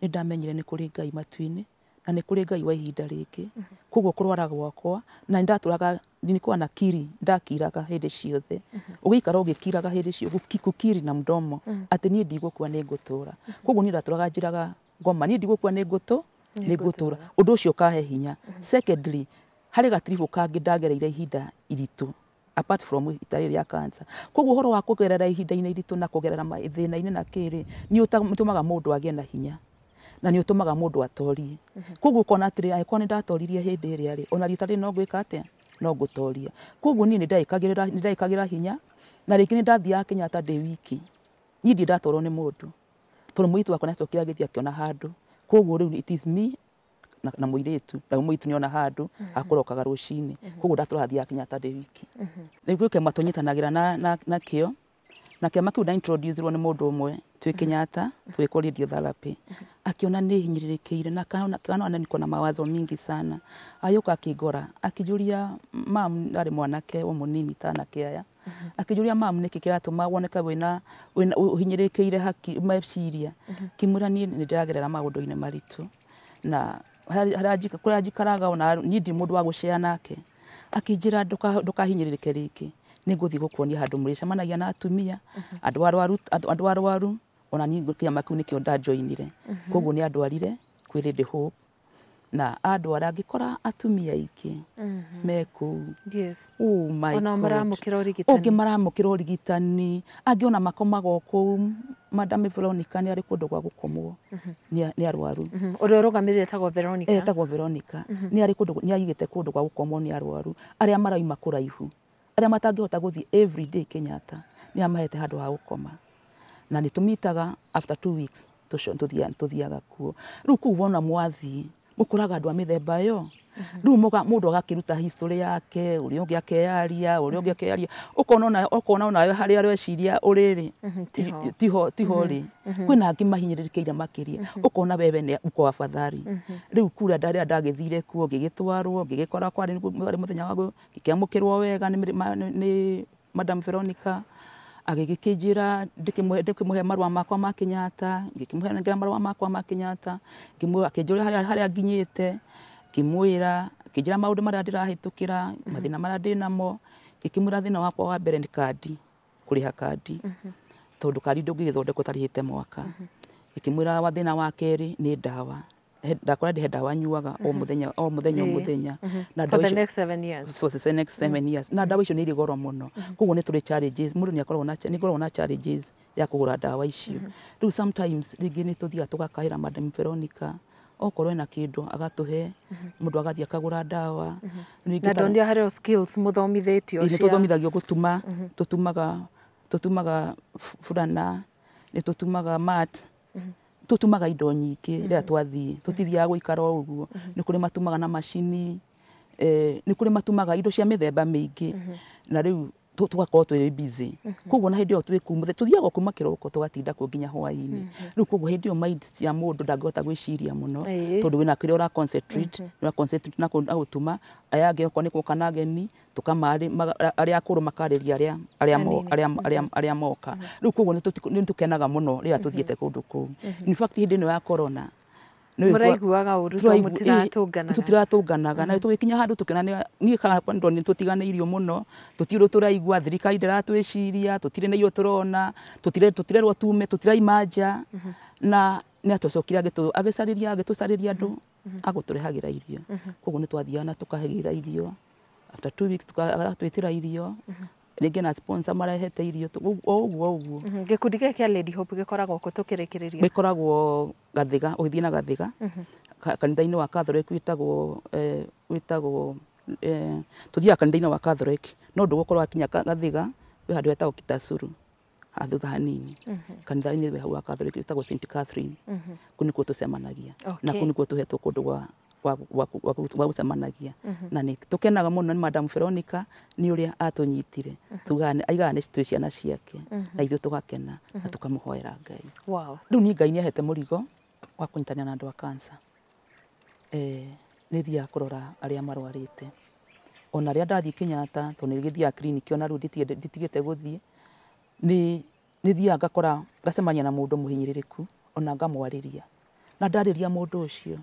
Nĩ ndamenyire nĩ kũrĩ Ngai matu-inĩ na nĩ kũrĩ Ngai wa ihinda rĩngĩ. Koguo kũrwara gwakwa na ndatũraga nilikuwa na kiri, ndakiraga hĩndĩ ciothe. Ũgĩikara ũgĩkiraga hĩndĩ ciothe, kukiri na mdomo atĩ niĩ ndigũkua nĩ ngũtũra. Koguo niĩ ndatũraga njĩraga ngoma niĩ ndigũkua nĩ ngũtũra. Ũndũ ũcio ũkahe hinya. Secondly, harĩ gatiribũ kangĩ ndagereire ihinda iritũ apart from itarĩ rĩa cancer. Koguo ũhoro wa kũgerera ihinda-inĩ iritũ na kũgerera thĩna-inĩ na kĩrĩ nĩ ũtũmaga mũndũ agĩe na hinya na nĩ ũtũmaga mũndũ atorie. Koguo ũkona atĩrĩ, angĩkorwo nĩ ndatoririe hĩndĩ ĩrĩa rĩ, ona rita rĩrĩ no ngwĩka atĩa, no ngũtoria. Koguo niĩ nĩ ndaĩkagĩra hinya, na rĩngĩ nĩ ndathiaga Kenyatta ndĩ wiki. Niĩ ndirĩ ndatwarwo nĩ mũndũ tondũ mũirĩtu wakwa nĩacokire agĩthiĩ akĩona handũ. Koguo rĩu it is me na mũirĩtu, na mũirĩtu nĩona handũ akũrokaga rũcinĩ. Koguo ndatũraga thiaga Kenyatta ndĩ wiki. Rĩu gwĩ kĩama tũnyitanagĩra na kĩo, na kĩama kĩu nda introduce irwo nĩ mũndũ ũmwe twĩ Kenyatta twĩkwo radiotherapy. Akiona nĩ hinyĩrĩrĩkĩire na akaona niko na mawazo mingi sana. Agĩũka akĩngora akĩnjũria mam, arĩ mwanake o mũnini ta anake aya, akĩnjũria mam nĩkĩ kĩratũma woneke wĩna ũhinyĩrĩrĩkĩire haki meciria. Ngĩmwĩra niĩ nĩ ndĩragerera maũndũ-inĩ maritũ na kũrĩa njikaraga ona niĩ ndirĩ mũndũ wa gũcea nake. Akĩnjĩra ndũkahinyĩrĩrĩke rĩngĩ, nĩ ngũthiĩ gũkuonia handũ mũrĩcemanagia na atumia, andũ arwaru. Ona niĩ kĩama kĩu nĩkĩo ndajoinire. Koguo nĩ andwarire kwĩ Lady Hope, na andwara ngĩkora atumia aingĩ me kũu. Oh my God. Maramũkĩra ũrigitani. Ũngĩ maramũkĩra ũrigitani, angĩ ona makomaga o kũu. Madam Veronica nĩ arĩ kũndũ gwa gũkomwo nĩ arwaru. Ũrĩa ũrũgamĩrĩire etagwo Veronica. Etagwo Veronica. Nĩ arĩ kũndũ, nĩ aigĩte kũndũ gwa gũkomwo nĩ arwaru arĩa marauma kũraihu, arĩa matangĩhota gũthiĩ every day Kenyatta, nĩ amahete handũ ha gũkoma. Na nĩ tũmitaga after 2 weeks tũthiaga kuo. Rĩu kũu wona mwathiĩ mũkoraga andũ a mĩthemba ĩyo. Rĩu mũndũ agakĩruta history yake, ũrĩa ũngĩ akeyaria, ũrĩa ũngĩ akeyaria, ũkona onawe harĩa ũreciria ũrĩ rĩ, tiho rĩ. Kwĩna angĩ mahinyĩrĩrĩkĩire makĩria, ũkona wewe nĩ uko afadhali. Rĩu kura ndarĩa ndagĩthire kuo, ngĩgĩtwarwo, ngĩgĩkora kwarĩ mũthenya wa ngĩkĩamũkĩrwo wega nĩ Madam Veronica agĩgĩkĩnjĩra ndĩkĩmũhe marũa makwa ma Kenyatta, ngĩkĩmũhe marũa makwa ma Kenyatta, akĩnjũria harĩa nginyĩte, ngĩmwĩra, akĩnjĩra maũndũ marĩa ndĩrahĩtũkĩra, mathĩna marĩa ndĩnamo, ngĩkĩmwĩra thĩna wakwa wa mbere nĩ kandi, kũrĩha kandi, tondũ kandi ndũngĩgĩthondekwo ũtarĩhĩte mwaka. Ngĩkĩmwĩra wa thĩna wa kerĩ nĩ ndawa. Ndakora he ndawa nyuaga o mũthenya o mũthenya o mũthenya. Na for the next 7 years. For the next 7 years. Na ndawa icio nĩ irĩ goro mũno. Koguo nĩ tũrĩ challenges, mũndũ nĩ akoragwo na nĩ ngoragwo na challenges ya kũgũra ndawa icio. Rĩu sometimes rĩngĩ nĩ tũthiaga tũgakaĩra Madam Veronica, okorwo ena kĩndũ agatũhe, mũndũ agathiĩ akagũra ndawa. Na ndonire harĩ o skills mũthomithĩtio. Nĩ tũthomithagio gũtuma, tũtumaga burana, nĩ tũtumaga mat, tũtumaga indo nyingĩ rĩrĩa twathiĩ, tũtithiaga gũikara o ũguo. Nĩ kũrĩ matumaga na macini, nĩ kũrĩ matumaga indo cia mĩthemba mĩingĩ, na rĩu tũgakorwo twĩ busy. Koguo na hĩndĩ ĩyo twĩ kũu, tũthiaga kuma kĩroko tũgatinda kuo nginya hwaĩ-inĩ. Rĩu koguo hĩndĩ ĩyo mind ya mũndũ ndangĩhota gwĩciria mũno, tondũ wĩna kĩrĩa ũra concentrate, ũra concentrate na gũtuma, aya angĩ okorwo nĩ gũka na ageni, arĩa akũrũ makarĩria arĩa moka. Rĩu koguo nĩ tũkenaga mũno rĩrĩa tũthiĩte kũndũ kũu. In fact hĩndĩ ĩno ya corona, mũraiguaga ũru tondũ mũtiratũnganaga. Tũtiratũnganaga. Na tũgĩkinya handũ tũkĩona niĩ kana nĩ tũtiganĩirio mũno, tũtirĩ tũraigua, thirikari ndĩratwĩciria, tũtirĩ na irio tũrona, tũtirerwo tume, tũtiraima nja. Na nĩ atũcokire agĩcarĩria, agĩtũcarĩria andũ agũtũrehagĩra irio. Koguo nĩ twathiaga na tũkahagĩra irio. After 2 weeks agatwĩtĩra irio. Rĩngĩ na sponsor marehete irio o ũguo ũguo. Gĩkundi gĩkĩ kĩa Lady Hope gĩkoragwo kũ tũkĩrĩkĩrĩria? Gĩkoragwo Gathĩga, ũgĩthiĩ na Gathĩga, kanitha-inĩ wa Catholic wĩtagwo tũthiaga kanitha-inĩ wa Catholic, no ndũgũkorwo wakinya Gathĩga, wĩ handũ hetagwo Kitasuru, thutha hanini. Kanitha-inĩ wĩ hau wa Catholic wĩtagwo St Catherine. Kũu nĩkuo tũcemanagia. Na kũu nĩkuo tũhetwo kũndũ gwa gũcemanagia. Na nĩ tũkenaga mũno nĩ Madam Veronica nĩ ũrĩa atũnyitire. Tugaga aigaga nĩ twĩ ciana ciake, na ithuĩ tũgakena na tũkamũhoera Ngai. Rĩu niĩ Ngai nĩ ahete mũrigo wa kũnyitanĩra na andũ a cancer. Nĩ thiaga kũrora arĩa marwarĩte. Ona rĩrĩa ndathiĩ Kenyatta, tondũ nĩ gĩthiaga clinic ona rĩu nditigĩte gũthiĩ, nĩ thiaga ngakora ngacemania na mũndũ mũhinyĩrĩrĩku, ona ngamwarĩria. Na ndarĩria mũndũ ũcio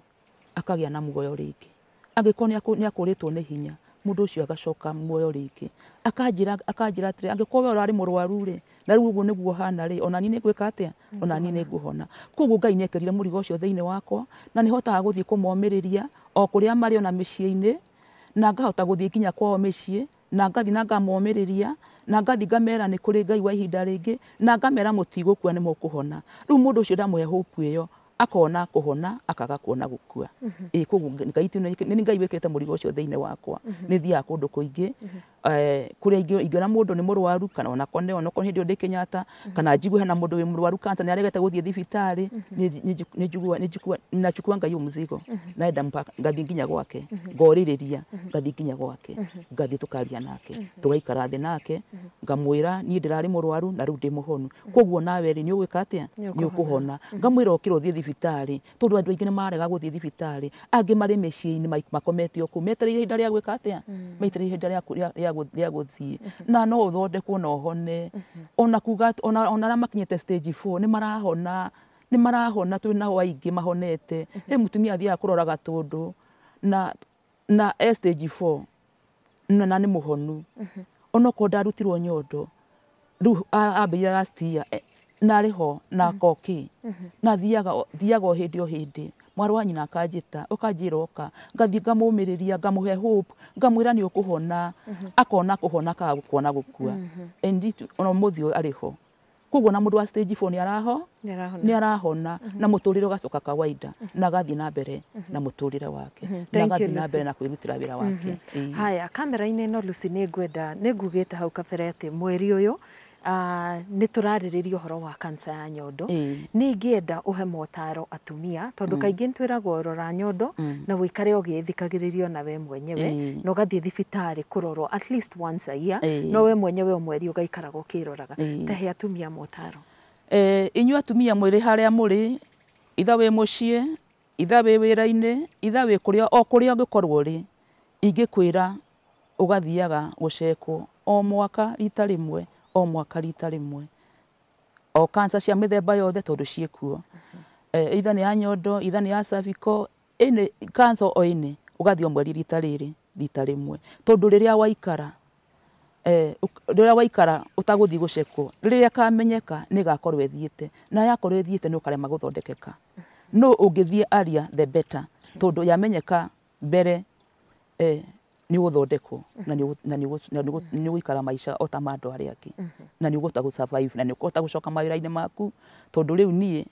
akagĩa na muoyo rĩngĩ. Angĩkorwo nĩ akũrĩtwo nĩ hinya, mũndũ ũcio agacoka muoyo rĩngĩ. Akanjĩra atĩrĩ, angĩkorwo we ũrarĩ mũrwaru rĩ, na rĩu ũguo nĩguo ũhana rĩ, ona niĩ nĩngwĩka atĩa? Ona niĩ nĩngũhona. Koguo Ngai nĩekĩrire mũrigo ũcio thĩinĩ wakwa, na nĩhotaga gũthiĩ kũmomĩrĩria o kũrĩa marĩ ona mĩciĩ-inĩ, na ngahota gũthiĩ nginya kwao mĩciĩ, na ngathiĩ na ngamomĩrĩria, na ngathiĩ ngamera nĩ kũrĩ Ngai wa ihinda rĩngĩ, na ngamera mũtigũkua nĩ mũkũhona. Rĩu mũndũ ũcio ndamũhe hope ĩyo, akona kũhona akaga kuona gũkua. Koguo Ngai nĩ Ngai wĩkĩrĩte mũrigo ũcio thĩinĩ wakwa. Nĩ thiaga kũndũ kũingĩ, kũrĩa ingĩona mũndũ nĩ mũrwaru, kana onakorwo onakorwo hĩndĩ ĩyo ndĩ Kenyatta, kana njigue hena mũndũ wĩ mũrwaru cancer nĩ aregete gũthiĩ thibitarĩ, nachukua Ngai mzigo, naenda mpaka ngathiĩ nginya gwake, ngorĩrĩria ngathiĩ nginya gwake, ngathiĩ tũkaria nake, tũgaikara thĩ nake, ngamwĩra niĩ ndĩrarĩ mũrwaru na rĩu ndĩ mũhonu, koguo nawe rĩ nĩ ũgwĩka atĩa? Nĩ ũkũhona. Ngamwĩra ũkĩra ũthiĩ thibitarĩ, tondũ andũ aingĩ nĩ marega gũthiĩ thibitarĩ, angĩ marĩ mĩciĩ-inĩ makomete o kũu, metereire ihinda rĩa gwĩka atĩa? Metereire ihinda rĩa gũthiĩ. Na no ũthondekwo na ũhone. Ona kuga ona arĩa makinyĩte stage 4 nĩ marahona, nĩ marahona, twĩ nao aingĩ mahonete. He mũtumia athiaga kũrora Gatũndũ na e stage 4 na nĩ mũhonu. Onokorwo ndarutirwo nyondo, rĩu ambĩrĩria last year, na arĩ ho na akoki, na thiaga o hĩndĩ o hĩndĩ. Mwarĩ wa nyina akanjĩta, ũkanjĩra ũka, ngathiĩ ngamũmĩrĩria, ngamũhe hope, ngamwĩra nĩ ũkũhona, akona kũhona akaga kuona gũkua. And ona ũmũthĩ ũyũ arĩ ho. Koguo na mũndũ wa stage 4 nĩ arahona, na mũtũrĩre ũgacoka kawaida, na agathiĩ na mbere na mũtũrĩre wake, na agathiĩ na mbere na kwĩrutĩra wĩra wake. Haya, kamera-inĩ ĩno Lucy nĩ ngwenda, nĩ ngugĩte hau kabere atĩ mweri ũyũ nĩ tũrarĩrĩria ũhoro wa cancer ya nyondo. Nĩ ingĩenda ũhe motaro atumia, tondũ kaingĩ nĩ twĩragwo rora nyondo na ũikare ũgĩthikagĩrĩrio na we mwenyewe, na ũgathiĩ thibitarĩ kũrorwo at least once a year, no we mwenyewe o mweri ũgaikaraga ũkĩroraga. Ta he atumia motaro. Inyuĩ atumia mwĩrĩ harĩa mũrĩ, itha wĩ mũciĩ, itha wĩ wĩra-inĩ, itha wĩ kũrĩa o kũrĩa ũngĩkorwo ũrĩ, ingĩkwĩra ũgathiaga gũcekwo o mwaka rita rĩmwe, o mwaka rita rĩmwe, o cancer cia mĩthemba yothe tondũ ciĩkuo, either nĩ ya nyondo, either nĩ ya cervical, any cancer o any, ũgathiĩ o mweri rita rĩrĩ rita rĩmwe, tondũ rĩrĩa waikara rĩrĩa waikara ũtagũthiĩ gũcekwo, rĩrĩa kamenyeka nĩ gakorwo ĩthiĩte, na yakorwo ĩthiĩte nĩ ũkarema gũthondekeka. No ũngĩthiĩ earlier the better, tondũ yamenyeka mbere nĩ ũgũthondekwo na nĩ ũgũikara maica o ta ma andũ arĩa angĩ, na nĩ ũgũhota gũ survive na nĩ ũkũhota gũcoka mawĩra-inĩ maku, tondũ rĩu niĩ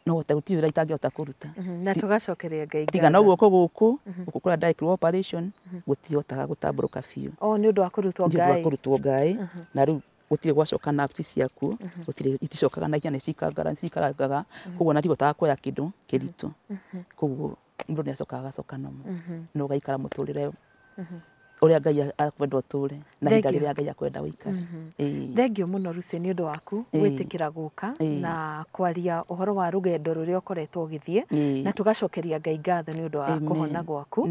no hote gũtirĩ wĩra itangĩhota kũruta. Na tũgacokeria Ngai tiga no guoko gũkũ gũkũ kũrĩa ndekirwo operation gũtihotaga gũtambũrũka biũ, nĩ ũndũ wa kũrutwo nĩ ũndũ wa kũrutwo ngaĩ, na rĩu gũtirĩ gwacoka nerves ciakuo, gũtirĩ iticokaga na ihenya, nĩ cikaraga, koguo na ndihotaga kuoya kĩndũ kĩritũ, koguo mũndũ nĩ acokaga agacoka nomo, na ũgaikara mũtũrĩre ũrĩa Ngai akwenda ũtũre na ihinda rĩrĩa Ngai akwenda ũikare. Thengio mũno Lucy nĩ ũndũ waku gwĩtĩkĩra gũka na kwaria ũhoro wa rũgendo rũrĩa ũkoretwo ũgĩthiĩ, na tũgacokeria Ngai ngatho nĩ ũndũ wa kũhona gwaku,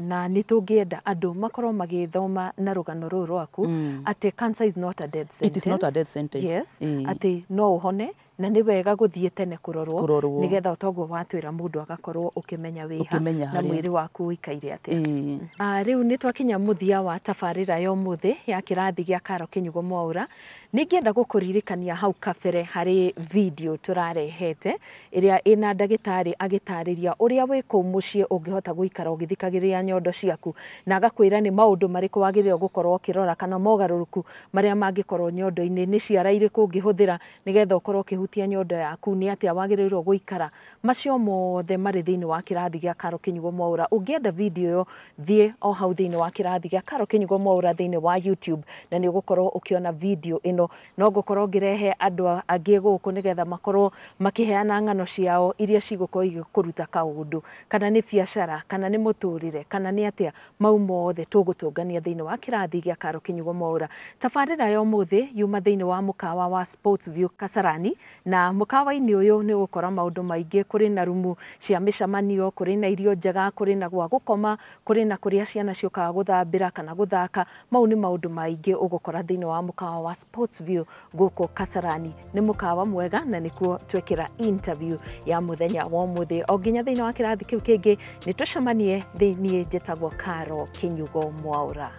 na nĩ tũngĩenda andũ makorwo magĩthoma na rũgano rũrũ rwaku atĩ cancer is not a death sentence. It is not a death sentence. Yes, atĩ no ũhone, na nĩ wega gũthiĩ tene kũrorwo nĩgetha ũtoguo watwĩra mũndũ agakorwo ũkĩmenya wĩha na mwĩrĩ waku ũikaire atĩa. Rĩu nĩ twakinya mũthia wa tabarĩra ya ũmũthĩ ya kĩrathi gĩa Karo Kĩnyugo Mwaũra. Nĩngĩenda gũkũririkania hau kabere harĩ video tũrarehete ĩrĩa ĩna ndagĩtarĩ agĩtarĩria ũrĩa wĩ kũu mũciĩ ũngĩhota gũikara ũgĩthikagĩrĩria nyondo ciaku, na agakwĩra nĩ maũndũ marĩkũ wagĩrĩirwo gũkorwo ũkĩrora kana mogarũrũku marĩa mangĩkorwo nyondo-inĩ, nĩ ciara irĩkũ ũngĩhũthĩra nĩgetha ũkorwo ũkĩhutia nyondo yaku, nĩ atĩa wagĩrĩirwo gũikara. Macio mothe marĩ thĩinĩ wa kĩrathi gĩa Karo Kĩnyugo Mwaũra. Ũngĩenda video ĩyo thiĩ o hau thĩinĩ wa kĩrathi gĩa Karo Kĩnyugo Mwaũra thĩinĩ wa YouTube, na nĩ ũgũkorwo ũkĩona video ĩno. No ngũkorwo ngĩrehe andũ angĩ gũkũ nĩgetha makorwo makĩheana ng'ano ciao iria cigũkorwo igĩkũruta kaũndũ, kana nĩ biacara, kana nĩ mũtũrĩre, kana nĩ atĩa, mau mothe tũgũtũngania thĩinĩ wa kĩrathi gĩa Karo Kĩnyugo Mwaũra. Tabarĩra ya ũmũthĩ yuma thĩinĩ wa mũkawa wa Sports View Kasarani, na mũkawa-inĩ ũyũ nĩ ũgũkora maũndũ maingĩ, kũrĩ na rumu cia mĩcemanio, kũrĩ na irio njega, kũrĩ na gwa gũkoma, kũrĩ na kũrĩa ciana ciũkaga gũthambĩra kana gũthaka. Mau nĩ maũndũ maingĩ ũgũkora thĩinĩ wa mũkawa wa Sports View gũkũ Kasarani. Nĩ mũkawa mwega na nĩkuo twekĩra interview ya mũthenya wa ũmũthĩ. O nginya thĩinĩ wa kĩrathi kĩu kĩngĩ nĩ tũcemanie. Thĩiniĩ njĩtagwo Karo Kĩnyugo Mwaũra.